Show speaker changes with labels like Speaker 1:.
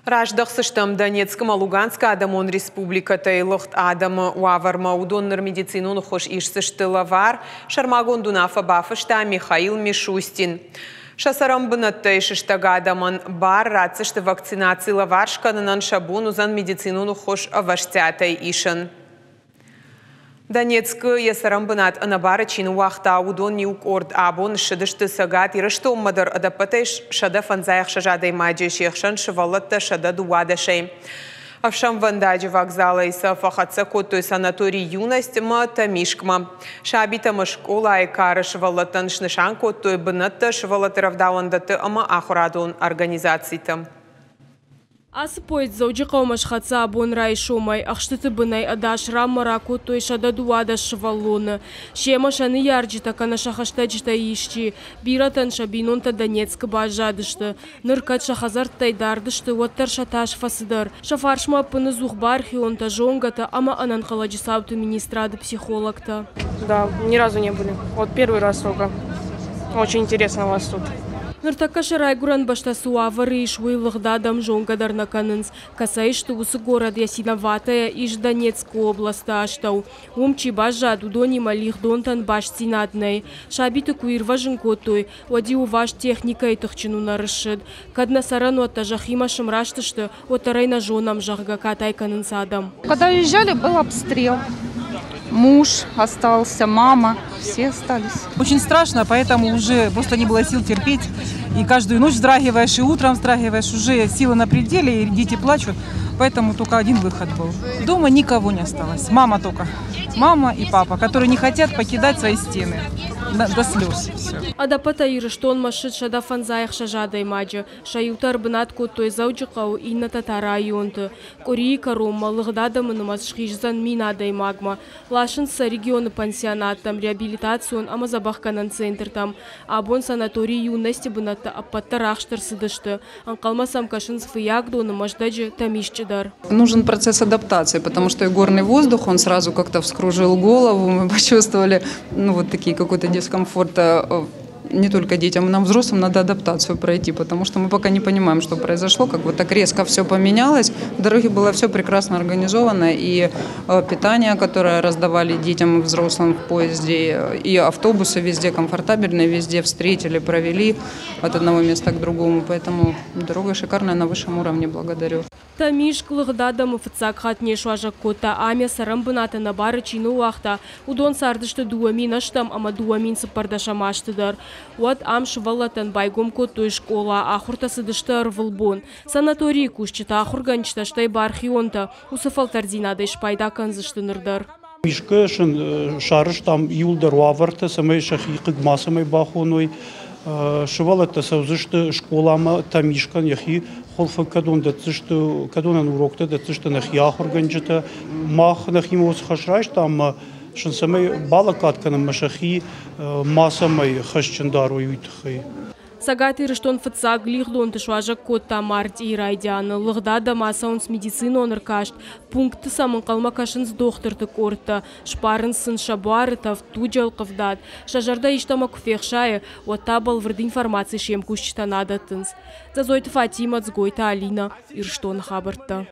Speaker 1: Раздӕхдзыстӕм Донецк ӕмӕ Луганскы адӕмон республикӕтӕй лыгъд адӕмы уавӕрмӕ. Уыдон ныр медицинон ӕххуыс исдзысты лӕвар. Сӕрмагонд уынаффӕ бафыста Михаил Мишустин. Сӕ цӕрӕн бынӕттӕй сыстӕг адӕмӕн бар ратдзысты вакцинаци лӕвар скӕнынӕн, сӕ бон уыдзӕн медицинон ӕххуыс ӕвӕстиатӕй исын. Донецкы йӕ цӕрӕнбынат ӕнӕбары чи ныууагъта, уыдон иу къорд абон ссыдысты Цӕгат Ирыстонмӕ дӕр ӕдӕппӕтӕй 156 адӕймаджы, се хсӕн сывӕллӕттӕ 112-ӕй. Ӕфсӕнвӕндаджы вокзалӕй сӕ фӕхӕццӕ кодтой санаторий «Юность» ӕмӕ Тӕмискъмӕ. Сабитӕ ӕмӕ скъолайы кары сывӕллӕттӕн снысан кодтой бынӕттӕ сывӕллӕтты рӕвдауӕндӕтты ӕмӕ ахуырадон организациты.
Speaker 2: Ацы поезд Дзӕуджыхъӕумӕ схӕццӕ абон райсомӕй. Ӕхстыты бынӕй ӕдас ранмӕ ракодтой 112 сывӕллоны. Семӕ сӕ ныййарджытӕ кӕнӕ сӕ хӕстӕджытӕй исчи. Бирӕтӕн сӕ бинонтӕ Донецкы баззадысты. Ныр кӕд сӕ хӕдзӕрттӕй дард сты, уӕддӕр сӕ тас фӕцыдӕр. Сӕ фарсмӕ ӕппыныдзух бархионтӕ, зонгӕтӕ ӕмӕ ӕнӕнхъӕлӕджы цауты министрады психологтӕ.
Speaker 3: Да, ни разу не были. Вот первый раз только. Очень интересно у вас тут.
Speaker 2: Ныртӕккӕ сӕ райгуырӕн бӕстӕ цы уавӕры ис, уый лыгъд адӕм зонгӕ дӕр нӕ кӕнынц. Кӕцӕй сты, уыцы горӕт Ясиноватая ис Донецкы областы астӕу. Уым чи баззад, уыдонимӕ лигъдонтӕн бастдзинад нӕй. Сабиты куы ирвӕзын кодтой, уӕд-иу ӕваст техникӕйы тыхджын уынӕр ссыд. Кӕд нӕ цӕрӕнуӕттӕ зӕххимӕ сымраст сты, уӕддӕр ӕй нӕ зонӕм, зӕгъгӕ, катай кӕнынц адӕм.
Speaker 4: Когда уезжали, был обстрел. Муж остался, мама, все остались.
Speaker 5: Очень страшно, поэтому уже просто не было сил терпеть. И каждую ночь вздрагиваешь, и утром вздрагиваешь, уже силы на пределе, и дети плачут. Поэтому только один выход был. Дома никого не осталось. Мама только. Мама и папа, которые не хотят покидать свои стены. До слез все.
Speaker 2: Ӕдӕппӕтӕй Ирыстонмӕ ссыд 156 адӕймаджы. Сӕ иутӕ ӕрбынат кодтой Дзӕуджыхъӕуы, иннӕтӕ та районты. Къуырийы кӕронмӕ лыгъд адӕмы нымӕц схиздзӕн 1000 адӕймагмӕ. Ласынц сӕ регионы пансионаттӕм, реабилитацион ӕмӕ дзӕбӕхгӕнӕн центртӕм. Абон санаторий «Юность»-ы бынӕттӕ ӕппӕт дӕр ахст ӕрцыдысты. Ӕнхъӕлмӕ сӕм кӕсынц Фыййагдоны, Мӕздӕджы, Тӕмисчъы дӕр.
Speaker 6: Нужен процесс адаптации, потому что и горный воздух, он сразу как-то вскружил голову, мы почувствовали, ну, вот такие какой-то дискомфорт не только детям, нам, взрослым, надо адаптацию пройти, потому что мы пока не понимаем, что произошло, как вот так резко все поменялось. В дороге было все прекрасно организовано, и питание, которое раздавали детям и взрослым в поезде, и автобусы везде комфортабельные, везде встретили, провели от одного места к другому, поэтому дорога шикарная, на высшем уровне, благодарю.
Speaker 2: Тӕмискъ лыгъд адӕмы фыццаг хатт не суазӕг кодта ӕмӕ цӕрӕнбынаты ӕнӕбары чи ныууагъта, уыдон цардысты 2008 ӕмӕ 2014 азты дӕр. Уӕд ам сывӕллӕттӕн байгом кодтой скъола, ахуыртӕ цыдысты ӕрвылбон. Санаторийы кусджытӕ, ахуыргӕнджытӕ, стӕй бархионтӕ уыцы фӕлтӕрддзинадӕй спайда кӕндзысты ныр дӕр.
Speaker 7: Мишкӕ сын сарӕзтам иуылдӕр уавӕртӕ, цӕмӕй сӕхи хъыг мацӕмӕй бахоной. Сывӕллӕттӕ цӕудзысты скъоламӕ Тӕмискъӕн йӕхи хуылфы, кӕдон дӕтдзысты, кӕдонӕн уроктӕ дӕтдзысты нӕхи ахуыргӕнджытӕ. Мах нӕхимӕ уыцы хӕс райстам ӕмӕ сын цӕмӕй балӕггад кӕнынмӕ сӕхи мацӕмӕй хӕсджын дарой, уый тыххӕй.
Speaker 2: Цӕгат Ирыстон фыццаг лигъдонты суазӕг кодта мартъийы райдианы. Лыгъд адӕм ацӕуынц медицинон ӕркаст, пунктты сӕм ӕнхъӕлмӕ кӕсынц дохтырты къордтӕ, сбарынц сын сӕ буары тӕвд, туджы ӕлхъывдад. Сӕ зӕрдӕ истӕмӕ куы фехсайы, уӕд та бӕлвырд информаци се мкусджытӕн адӕттынц. Дзӕдзойты Фатимӕ, Дзгойты Алинӕ, Ирыстоны хабӕрттӕ.